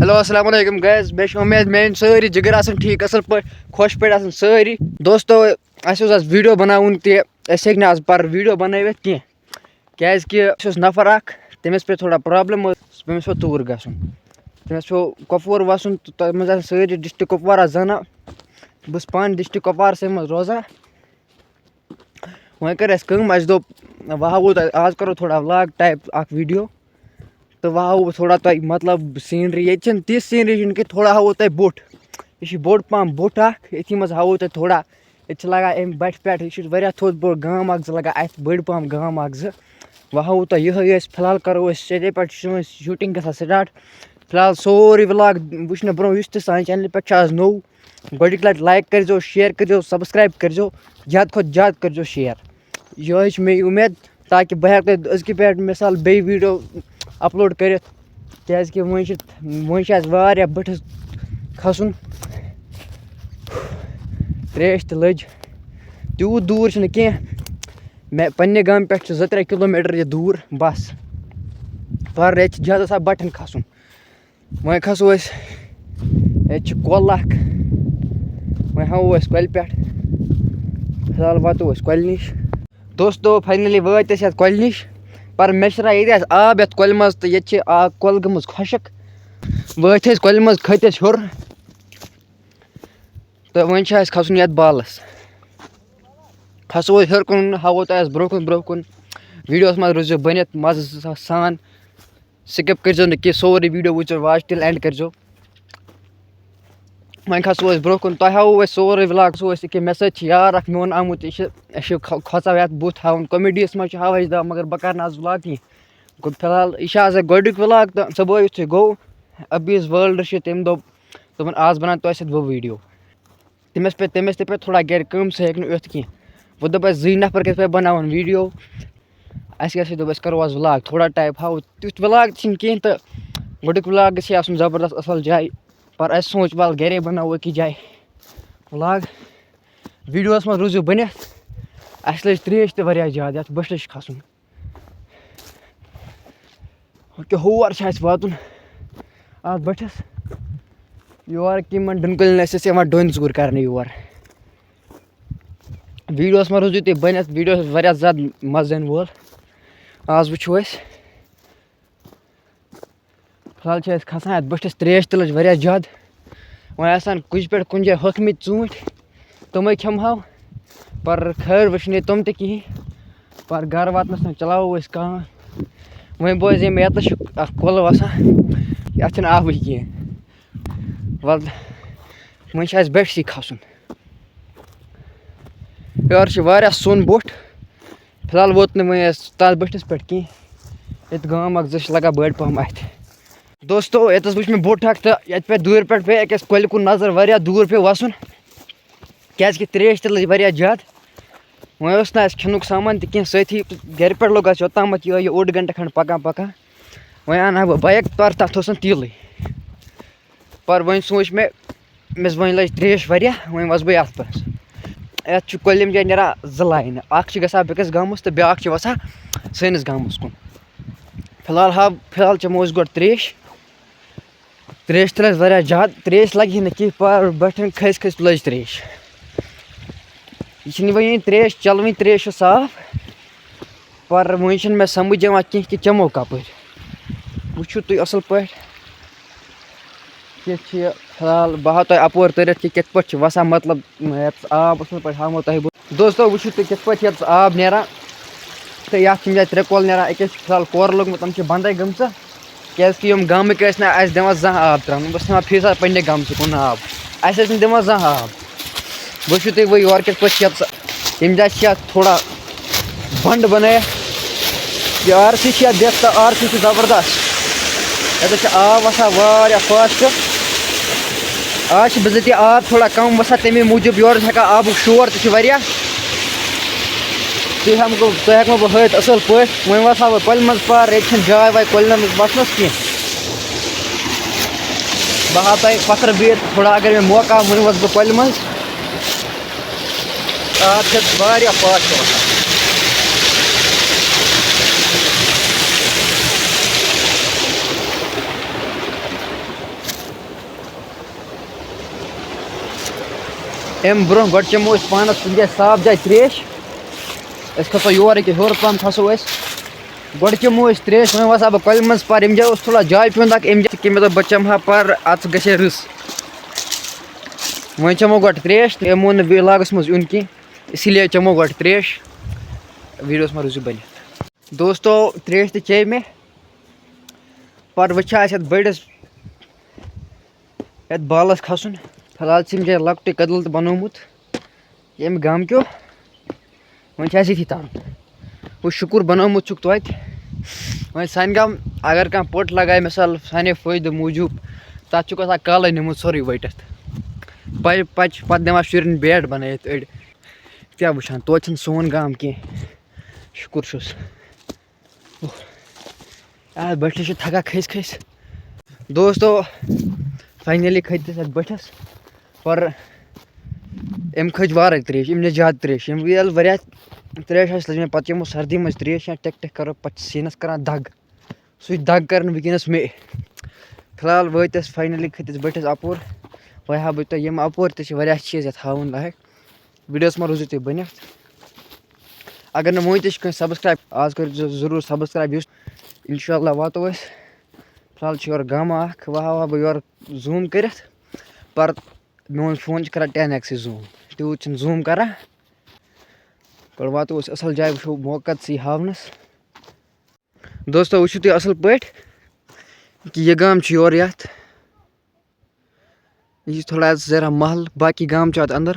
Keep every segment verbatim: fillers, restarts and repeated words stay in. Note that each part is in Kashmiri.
ہیلو، السلام علیکم گایز، مےٚ چھِ اُمید میٛٲنۍ سٲری جِگر آسَن ٹھیٖک، اَصٕل پٲٹھۍ، خۄش پٲٹھۍ آسَن سٲری۔ دوستو، اَسہِ اوس آز ویٖڈیو بَناوُن تہِ، أسۍ ہیٚکۍ نہٕ آز پَر ویٖڈیو بَنٲوِتھ کینٛہہ، کیٛازِکہِ اَسہِ اوس نفر اَکھ، تٔمِس پیٚیہِ تھوڑا پرٛابلِم ٲس، تٔمِس پیوٚو توٗر گژھُن، تٔمِس پیوٚو کۄپوور وَسُن، تہٕ تۄہہِ منٛز آسَن سٲری ڈِسٹِرٛک کۄپوارہ زانان، بہٕ چھُس پانہٕ ڈِسٹِرٛک کۄپوارسٕے منٛز روزان۔ وۄنۍ کٔر اَسہِ کٲم، اَسہِ دوٚپ، وۄنۍ ہاوو تۄہہِ، آز کَرو تھوڑا ولاگ ٹایپ اَکھ ویٖڈیو۔ تہٕ وۄنۍ ہاوو بہٕ تھوڑا تۄہہِ، مطلب، سیٖنری۔ ییٚتہِ چھِنہٕ تِژھ سیٖنری چھِنہٕ کینٛہہ، تھوڑا ہاوو تۄہہِ بوٚٹھ۔ یہِ چھِ بوٚڑ پَہَم بوٚٹھ اَکھ، ییٚتھی منٛز ہاوو تۄہہِ تھوڑا۔ ییٚتہِ چھِ لَگان اَمہِ بَٹھِ پٮ۪ٹھ، یہِ چھُ واریاہ تھوٚد بوٚڑ گام اَکھ زٕ لَگان اَتھِ، بٔڑۍ پَہَم گام اَکھ زٕ۔ وۄنۍ ہاوو تۄہہِ یِہوٚے أسۍ۔ فِلحال کَرو أسۍ یِتھَے پٲٹھۍ چھِ سٲنۍ شوٗٹِنٛگ گژھان سٹاٹ۔ فِلحال سورُے ولاگ وٕچھنہٕ برونٛہہ، یُس تہِ سانہِ چَنلہِ پٮ۪ٹھ چھِ آز نوٚو، گۄڈٕنِچ لَٹہِ لایک کٔرۍزیو، شیئر کٔرۍزیو، سبسکرایب کٔرۍزیو، زیادٕ کھۄتہٕ زیادٕ کٔرۍزیو شیئر۔ یِہوٚے چھِ مےٚ اُمید، تاکہِ بہٕ ہٮ۪کہٕ تۄہہِ أزکہِ پٮ۪ٹھ مِثال بیٚیہِ ویٖڈیو اپلوڈ کٔرِتھ، کیٛازِکہِ وۄنۍ چھِ، وۄنۍ چھِ اَسہِ واریاہ بٔٹھِس کھَسُن۔ ترٛیش تہِ لٔج، تیوٗت دوٗر چھِنہٕ کینٛہہ، مےٚ پنٛنہِ گامہٕ پٮ۪ٹھ چھِ زٕ ترٛےٚ کِلوٗ میٖٹر یہِ دوٗر بَس، پر ییٚتہِ چھِ زیادٕ آسان بَٹھٮ۪ن کھَسُن۔ وۄنۍ کھسو أسۍ، ییٚتہِ چھِ کۄل اکھ، وۄنۍ ہاوو أسۍ کۄلہِ پٮ۪ٹھ۔ فِلحال واتو أسۍ کۄلہِ نِش۔ دوستو، فاینلی وٲتۍ أسۍ یَتھ کۄلہِ نِش، پر مےٚ چھُ ییٚتہِ آسہِ آب یَتھ کۄلہِ منٛز، تہٕ ییٚتہِ چھِ آ-، کۄل گٔمٕژ خۄشک۔ وٲتۍ أسۍ کۄلہِ منٛز، کھٔتۍ أسۍ ہیوٚر، تہٕ وۄنۍ چھُ اَسہِ کھسُن یَتھ بالَس۔ کھسو أسۍ ہیوٚر کُن، ہاوو تۄہہِ اَسہِ برٛونٛہہ کُن، برٛونٛہہ کُن۔ ویٖڈیوَس منٛز روٗزِو بٔنِتھ مَزٕ سان۔ سِکِپ کٔرۍزیو نہٕ کینٛہہ، سورُے ویٖڈیو وٕچھزیو، watch till end کٔرۍزیو۔ وۄنۍ کھسو أسۍ برٛونٛہہ کُن، تۄہہِ ہاوو أسۍ سورُے وِلاگ، سُہ أسۍ أکیٛاہ مےٚ سۭتۍ چھِ یار اَکھ میون آمُت، یہِ چھِ، أسۍ چھِ کھۄ-، کھۄژان یَتھ بُتھ ہاوُن، کامیڈیَس منٛز چھِ ہاوان أسۍ دَپان، مگر بہٕ کَرٕ نہٕ آز وِلاگ کِہیٖنۍ۔ گوٚو فِلحال یہِ چھِ آز اَسہِ گۄڈٕنیُک وِلاگ، تہٕ ژٕ بٲیِتھ تُہۍ گوٚو ابیٖز وٲلڈٕ چھِ، تٔمۍ دوٚپ، دوٚپُن، آز بَناو تۄہہِ سۭتۍ بہٕ ویٖڈیو۔ تٔمِس پے، تٔمِس تہِ پے تھوڑا گرِ کٲم، سُہ ہیٚکہِ نہٕ یِتھ کینٛہہ۔ وۄنۍ دوٚپ اَسہِ زٕے نفر کِتھ پٲٹھۍ بَناوَن ویٖڈیو، اَسہِ کیٛاہ چھِ، دوٚپ أسۍ کَرو آز وِلاگ، تھوڑا ٹایپ ہاوو، تیُتھ وِلاگ تہِ چھِنہٕ کینٛہہ تہٕ گۄڈٕنیُک وِلاگ گژھِ ہے آسُن زبردست اَصٕل جایہِ، پر اَسہِ سوٗنٛچ وَلہٕ گرے بَناوو أکِس جایہِ وِلاگ۔ ویٖڈیوَس منٛز روٗزِو بٔنِتھ، اَسہِ لٔج ترٛیش تہِ واریاہ زیادٕ، یَتھ بٔٹھِس چھِ کھَسُن۔ کہِ ہور چھُ اَسہِ واتُن اَتھ بٔٹھِس۔ یور کہِ یِمَن ڈُنکُلٮ۪ن ٲسۍ أسۍ یِوان ڈوٗنۍ ژوٗر کَرنہِ یور۔ ویٖڈیوَس منٛز روٗزِو تُہۍ بٔنِتھ، ویٖڈیو چھُ واریاہ زیادٕ مَزٕ یِنہٕ وول۔ آز وٕچھو أسۍ۔ فِلحال چھِ أسۍ کھَسان اَتھ بٔٹھِس، ترٛیش تہِ لٔج واریاہ زیادٕ۔ وۄنۍ آسَن کُجہِ پٮ۪ٹھ کُنہِ جایہِ ہوٚکھمٕتۍ ژوٗنٛٹھۍ، تِمَے کھٮ۪مہٕ ہاو۔ پر خٲر وۄنۍ چھِنہٕ ییٚتہِ تِم تہِ کِہیٖنۍ۔ پر گرٕ واتنَس تام چلاوو أسۍ کٲم۔ وۄنۍ بوزے مےٚ یَتَس چھُ اَکھ کۄل وَسان، یَتھ چھِنہٕ آبٕے کینٛہہ۔ وَلہٕ، وۄنۍ چھِ اَسہِ بٮ۪ٹھسٕے کھَسُن۔ یورٕ چھِ واریاہ سوٚن بوٚٹھ۔ فِلحال ووت نہٕ وۄنۍ اَسہِ تَتھ بٔٹھِس پٮ۪ٹھ کینٛہہ۔ ییٚتہِ گام اَکھ زٕ چھِ لَگان بٔڑۍ پَہَم اَتھِ۔ دوستو، ییٚتَس وٕچھ مےٚ بوٚٹھ اَکھ، تہٕ یَتہِ پٮ۪ٹھ دوٗرِ پٮ۪ٹھ پیٚیہِ أکِس کۄلہِ کُن نظر، واریاہ دوٗر پیوٚو وَسُن، کیٛازِکہِ ترٛیش تہِ لٔج واریاہ زیادٕ۔ وۄنۍ اوس نہٕ اَسہِ کھٮ۪نُک سامان تہِ کینٛہہ سۭتی، گَرِ پٮ۪ٹھ لوٚگ اَسہِ یوٚتامَتھ یِہوٚے یہِ اوٚڑ گھنٹہٕ کھنٛڈ پَکان پَکان۔ وۄنۍ اَنہٕ ہا بہٕ بایِک، تورٕ تَتھ اوس نہٕ تیٖلٕے۔ پر وۄنۍ سوٗنٛچ مےٚ، مےٚ وۄنۍ لٔج ترٛیش واریاہ، وۄنۍ وَسہٕ بہٕ یَتھ پٮ۪ٹھ۔ یَتھ چھُ کۄلہِ ییٚمہِ جایہِ نیران زٕ لاینہٕ، اَکھ چھِ گژھان بیٚکِس گامَس تہٕ بیٛاکھ چھِ وَسان سٲنِس گامَس کُن۔ فِلحال ہا، فِلحال چٮ۪مو أسۍ گۄڈٕ ترٛیش۔ ترٛیش تہِ لَگہِ واریاہ زیادٕ، ترٛیش لَگہِ ہے نہٕ کینٛہہ، پر بَٹھٮ۪ن کھٔسۍ کھٔسۍ لٔج ترٛیش۔ یہِ چھِنہٕ وۄنۍ یِہٕنٛدۍ ترٛیش چَلوٕنۍ، ترٛیش چھِ صاف، پر وۄنۍ چھِنہٕ مےٚ سَمٕجھ یِوان کینٛہہ کہِ چٮ۪مو کَپٲرۍ۔ وٕچھِو تُہۍ اَصٕل پٲٹھۍ، کینٛہہ چھِ یہِ فِلحال، بہٕ ہاوٕ تۄہہِ اَپور تٔرِتھ کہِ کِتھ پٲٹھۍ چھِ وَسان، مطلب، یَتَس آب اَصٕل پٲٹھۍ ہاومو تۄہہِ بہٕ۔ دوستو، وٕچھِو تُہۍ کِتھ پٲٹھۍ چھِ یَتَس آب نیران۔ تہٕ یَتھ چھِ یِم جایہِ ترٛےٚ کۄل نیران، أکِس چھِ فِلحال کورٕ لوٚگمُت، تِم چھِ بنٛدَے گٔمژٕ، کیٛازِکہِ یِم گامٕکۍ ٲسۍ نہٕ اَسہِ دِوان زانٛہہ آب ترٛاونہٕ، بہٕ چھُس نِوان فی ساتہٕ پنٛنہِ گامہٕ سُکُن آب، اَسہِ ٲسۍ نہٕ دِوان زانٛہہ آب۔ وٕچھِو تُہۍ وۄنۍ یورٕ کِتھ پٲٹھۍ چھِ یَتَس، ییٚمہِ جایہِ چھِ یَتھ تھوڑا بنٛڈ بنٲیِتھ۔ یہِ آر سی چھِ یَتھ دِتھ تہٕ آر سی چھِ زبردست۔ یَتَس چھِ آب وَسان واریاہ فاسٹ۔ آز چھِ بِذٲتی آب تھوڑا کَم وَسان، تَمے موٗجوٗب یورٕ چھِ ہٮ۪کان آبُک شور تہِ چھُ واریاہ۔ تُہۍ ہٮ۪مہٕ بہٕ، تۄہہِ ہٮ۪کہٕ بہٕ ہٲوِتھ اَصٕل پٲٹھۍ۔ وۄنۍ وَسہٕ ہا بہٕ کۄلہِ منٛز پَر، ییٚتہِ چھِنہٕ جاے واے کۄلہِ منٛز وَسنَس کینٛہہ۔ بہٕ ہاوٕ تۄہہِ پَتھر بیٖٹھ تھوڑا، اگر مےٚ موقعہٕ آو، وۄنۍ وَسہٕ بہٕ کۄلہِ منٛز۔ آب چھِ واریاہ فاسٹ وَسان۔ اَمہِ برونٛہہ گۄڈٕ چٮ۪مو أسۍ پانَس کُنہِ جایہِ صاف جایہِ ترٛیش۔ أسۍ کھسو یور أکیٛاہ ہیوٚر پَہَم کھسو أسۍ۔ گۄڈٕ چٮ۪مو أسۍ ترٛیش، وۄنۍ وَسہٕ ہا بہٕ کۄلہِ منٛز پَر۔ ییٚمہِ جایہِ اوس تھوڑا جاے پیوٚن اَکھ، اَمہِ جایہِ کہِ مےٚ دوٚپ بہٕ چٮ۪مہٕ ہا پَر، اَتھ گژھِ ہے رٕژ۔ وۄنۍ چٮ۪مو گۄڈٕ ترٛیش، تہٕ أمۍ ووٚن نہٕ ولاگَس منٛز یُن کینٛہہ، اسی لیے چٮ۪مو گۄڈٕ ترٛیش۔ ویٖڈیوَس منٛز روٗزِو بٔنِتھ۔ دوستو، ترٛیش تہِ چیٚے مےٚ، پَتہٕ وۄنۍ چھِ اَسہِ یَتھ بٔڑِس یَتھ بالَس کھسُن۔ فی الحال چھِ یِم جایہِ لۄکٹُے کٔدٕل تہٕ بَنومُت ییٚمہِ گامہٕ کیو۔ وۄنۍ چھِ اَسہِ ییٚتھی تَرُن۔ وۄنۍ شُکُر بَنومُت چھُکھ توتہِ۔ وۄنۍ سانہِ گامہٕ اگر کانٛہہ پٔٹ لَگایہِ مِثال سانہِ فٲیدٕ موٗجوٗب، تَتھ چھُکھ آسان کالَے نیوٗمُت سورُے ؤٹِتھ۔ پَے پَتہٕ چھِ پَتہٕ دِوان شُرٮ۪ن بیٹ بَنٲیِتھ أڑۍ۔ کیٛاہ وٕچھان، توتہِ چھِنہٕ سون گام کینٛہہ۔ شُکُر چھُس۔ آ، بٔٹھِس چھِ تھکان کھٔسۍ کھٔسۍ۔ دوستو، فاینلی کھٔتۍ أسۍ اَتھ بٔٹھِس، پر أمۍ کھٔج وارَے ترٛیش، أمۍ نِش زیادٕ ترٛیش۔ أمۍ ییٚلہِ واریاہ ترٛیش آسہِ لٔجمٕژ، پَتہٕ چٮ۪مو سردی منٛز ترٛیش یا ٹِک ٹِک کَرو، پَتہٕ چھِ سیٖنَس کَران دَگ۔ سُے دَگ کَران وٕنکیٚنَس مے۔ فی الحال وٲتۍ أسۍ فاینلی، کھٔتۍ أسۍ بٔٹھِس اَپور۔ وۄنۍ ہاوٕ بہٕ تۄہہِ یِم اَپور تہِ چھِ واریاہ چیٖز یَتھ ہاوُن لایق۔ ویٖڈیوَس منٛز روٗزِو تُہۍ بٔنِتھ۔ اگر نہٕ وٕنۍ تہِ چھِ کٲنٛسہِ سبسکرایب، آز کٔرۍزیو ضروٗر سبسکرایب، یُس اِنشاء اللہ واتو أسۍ۔ فی الحال چھِ یورٕ گامہٕ اَکھ، وۄنۍ ہاوہا بہٕ یورٕ زوٗم کٔرِتھ، پر میون فون چھُ کران ٹین ایکسٕے زوٗم، تیوٗت چھُنہٕ زوٗم کران۔ گۄڈٕ واتو أسۍ اَصٕل جایہِ، وٕچھو موقعہٕ ژٕے ہاونَس۔ دوستو، وٕچھِو تُہۍ اَصٕل پٲٹھۍ کہِ یہِ گام چھُ یورٕ یَتھ۔ یہِ چھُ تھوڑا ذرا محل، باقٕے گام چھِ اَتھ اَندَر۔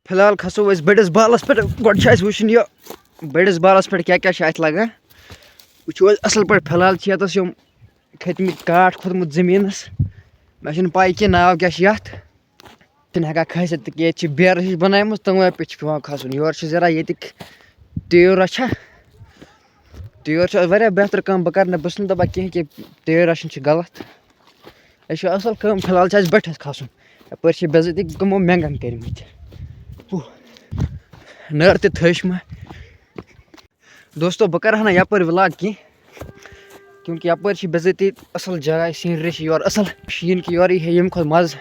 فی الحال کھسو أسۍ بٔڑِس بالَس پٮ۪ٹھ۔ گۄڈٕ چھُ اَسہِ وٕچھُن یہِ بٔڑِس بالَس پٮ۪ٹھ کیٛاہ کیٛاہ چھِ اَتہِ لَگان۔ وٕچھو أسۍ اَصٕل پٲٹھۍ۔ فی الحال چھِ یَتَس یِم کھٔتۍ مٕتۍ کاٹھ کھوٚتمُت زٔمیٖنَس۔ مےٚ چھُنہٕ پَے کہِ ناو کیٛاہ چھِ یَتھ۔ چھِنہٕ ہٮ۪کان کھٔسِتھ تہٕ کینٛہہ، ییٚتہِ چھِ بیرٕ ہِش بَنٲومٕژ، تِموٕے پٮ۪ٹھ چھِ پٮ۪وان کھَسُن۔ یورٕ چھِ ذرا ییٚتِکۍ تیٖر رَچھان۔ تیٖر چھِ واریاہ بہتر کٲم، بہٕ کَرٕ نہٕ، بہٕ چھُس نہٕ دَپان کینٛہہ کہِ تیٖر رَچھُن چھِ غلط۔ یہِ چھِ اَصٕل کٲم، فی الحال چھِ اَسہِ بٔٹھِس کھَسُن۔ یَپٲرۍ چھِ بے عزتی گٔمٕژ مٮ۪نٛگَن کٔرمٕتۍ۔ ہُہ۔ نٔر تہِ تھٔج مےٚ۔ دوستو، بہٕ کَرٕ ہا نہٕ یَپٲرۍ vlog کینٛہہ، کیونکہ یَپٲرۍ چھِ بِذٲتی اَصٕل جاے، scenery چھِ یورٕ اَصٕل، شیٖن کہِ یورٕ یی ہے ییٚمہِ کھۄتہٕ مَزٕ۔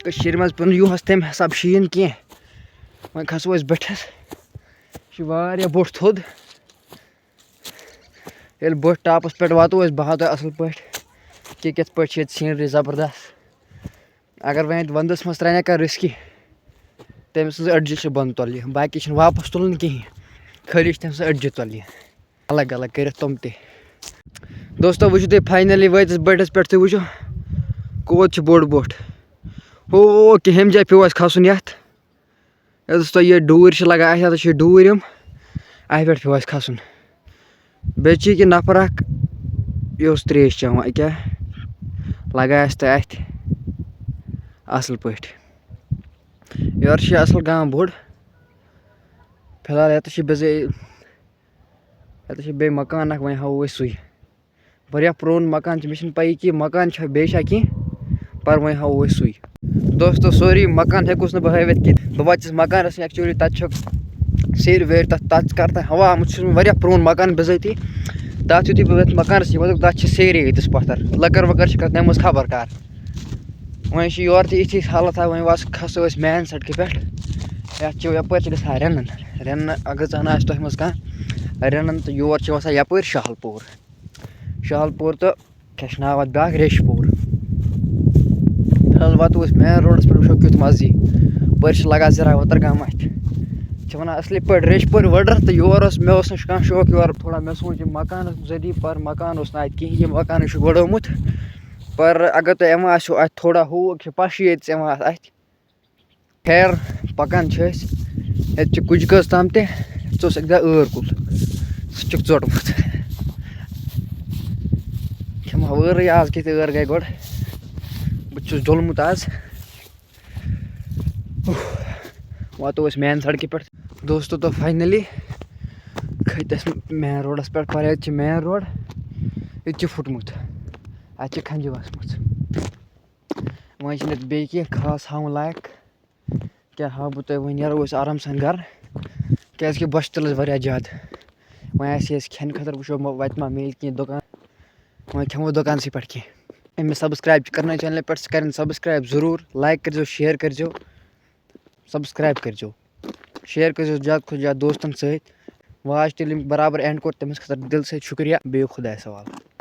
کٔشیٖرِ منٛز پیوٚو نہٕ یُہُس تَمہِ حساب شیٖن کینٛہہ۔ وۄنۍ کھسو أسۍ بٔٹھِس، یہِ چھُ واریاہ بوٚڑ تھوٚد۔ ییٚلہِ بٔٹھ ٹاپَس پٮ۪ٹھ واتو أسۍ، بہٕ ہاوٕ تۄہہِ اَصٕل پٲٹھۍ کہِ کِتھ پٲٹھۍ چھِ ییٚتہِ scenery زبردست۔ اگر وۄنۍ اَتہِ وَندَس منٛز ترٛایہِ نا کانٛہہ رِسکی، تٔمۍ سٕنٛز أڈجہِ چھِ بۄنہٕ تُلنہِ، باقٕے چھِنہٕ واپَس تُلُن کِہیٖنۍ، خٲلی چھِ تٔمۍ سٕنٛز أڈجہِ تُلنہِ۔ الگ الگ کٔرِتھ تِم تہِ۔ دوستو، وٕچھِو تُہۍ، finally وٲتۍ أسۍ بٔٹھِس پٮ۪ٹھ، تُہۍ وٕچھِو کوٗت چھُ بوٚڑ بوٚٹھ۔ ہُہ، کہِ ہُمہِ جایہِ پیوٚو اَسہِ کھَسُن یَتھ۔ یَتَس تۄہہِ یہِ ڈوٗرۍ چھِ لَگان، اَسہِ یَتَس چھِ ڈوٗرۍ یِم، اَتھ پٮ۪ٹھ پیوٚو اَسہِ کھَسُن۔ بیٚیہِ چھِ ییٚکیٛاہ نفر اَکھ، یہِ اوس ترٛیش چٮ۪وان، ییٚکیٛاہ لَگان اَسہِ تۄہہِ اَتھِ اَصٕل پٲٹھۍ۔ یورٕ چھِ اَصٕل گام بوٚڑ۔ فی الحال یَتَس چھِ بِزٲ-، یَتَس چھِ بیٚیہِ مکان اَکھ، وۄنۍ ہاوو أسۍ سُے۔ واریاہ پرٛون مکان چھُ، مےٚ چھُنہٕ پَیی کہِ یہِ مکان چھا بیٚیہِ چھا کینٛہہ، پر وۄنۍ ہاوو أسۍ سُے۔ دوستو، sorry، مکان ہیٚکوس نہٕ بہٕ ہٲوِتھ کینٛہہ۔ بہٕ واتیس مکانَس نِش، actually تَتہِ چھُ سیرِ ویرِ، تَتھ، تَتھ چھِ کَران ہوا آمُت، سُہ چھُ واریاہ پرٛون مکان بِذٲتی۔ تَتھ یُتھُے بہٕ یَتھ مکانَس نِش ووتُس، تَتھ چھِ سیرِ ییٚتِس پَتھر، لٔکٕر ؤکٕر چھِ کَتھ نِمٕژ خبر کَر۔ وۄنۍ چھِ یورٕ تہِ یِتھی حالت، وۄنۍ وَس کھسو أسۍ main سڑکہِ پٮ۪ٹھ۔ یَتھ چھِ یَپٲرۍ چھِ گژھان رٮ۪نَن، رٮ۪نہٕ اگر زَن آسہِ تۄہہِ منٛز کانٛہہ رٮ۪نَن، تہٕ یور چھِ وَسان یَپٲرۍ شاہَل پوٗر۔ شاہَل پوٗر تہٕ کیٛاہ چھِ ناو اَتھ بیٛاکھ؟ ریٚش پوٗر۔ فی الحال واتو أسۍ main roadَس پٮ۪ٹھ، وٕچھو کیُتھ مَزٕ یی۔ یَپٲرۍ چھِ لَگان زِرا وَتَر گام اَتھِ۔ چھِ وَنان اَصلی پٲٹھۍ ریٚش پوٗرۍ وَڈَر، تہٕ یور اوس، مےٚ اوس نہٕ کانٛہہ شوق یور تھوڑا، مےٚ سوٗنٛچ یہِ مکانَس ذٔریعہٕ، پر مکان اوس نہٕ اَتہِ کِہیٖنۍ، یہِ مکانٕے چھُ گۄڈومُت۔ پر اگر تۄہہِ یِوان آسیو اَتہِ تھوڑا ہوٗکھ چھِ پَشہِ ییٚتہِ یِوان اَتھِ۔ خیر، پَکان چھِ أسۍ۔ ییٚتہِ چھِ کُجہِ کٔژ تام تہِ۔ ژٕ اوس اَکہِ دۄہ ٲر کُل۔ سُہ چھُکھ ژوٚٹمُت۔ کھٮ۪مہٕ ہا وٲرٕے آز کِتھ ٲر گٔے گۄڈٕ۔ بہٕ تہِ چھُس ڈوٚلمُت آز۔ اُف۔ واتو أسۍ main سڑکہِ پٮ۪ٹھ۔ دوستو، تو finally کھٔتۍ أسۍ main roadَس پٮ۪ٹھ۔ پر ییٚتہِ چھِ main road۔ ییٚتہِ چھِ پھُٹمُت۔ اَتہِ چھِ کھَنجہِ وَسمٕژ۔ وۄنۍ چھِنہٕ اَتہِ بیٚیہِ کینٛہہ خاص ہاوُن لایق۔ کیٛاہ ہاوٕ بہٕ تۄہہِ؟ وۄنۍ نیرو أسۍ آرام سان گَرٕ، کیٛازِکہِ بۄچھِ تُل اَسہِ واریاہ زیادٕ۔ وۄنۍ آسہِ اَسہِ کھٮ۪نہٕ خٲطرٕ، وٕچھو مہ-، وَتہِ ما میلہِ کینٛہہ دُکان، وۄنۍ کھٮ۪مو دُکانسٕے پٮ۪ٹھ کینٛہہ۔ أمِس سبسکرایب چھِ کرنٕے چینلہِ پٮ۪ٹھ، سُہ کرن سبسکرایب ضروٗر، لایک کٔرزیو، شیئر کٔرزیو، سبسکرایب کٔرزیو، شیئر کٔرزیو زیادٕ کھۄتہٕ زیادٕ دوستن سۭتۍ۔ واچ تیٚلہِ یِم برابر اینڈ کوٚر، تٔمِس خٲطرٕ دِل سۭتۍ شُکریہ، بِہِو خۄدایَس حوالہٕ۔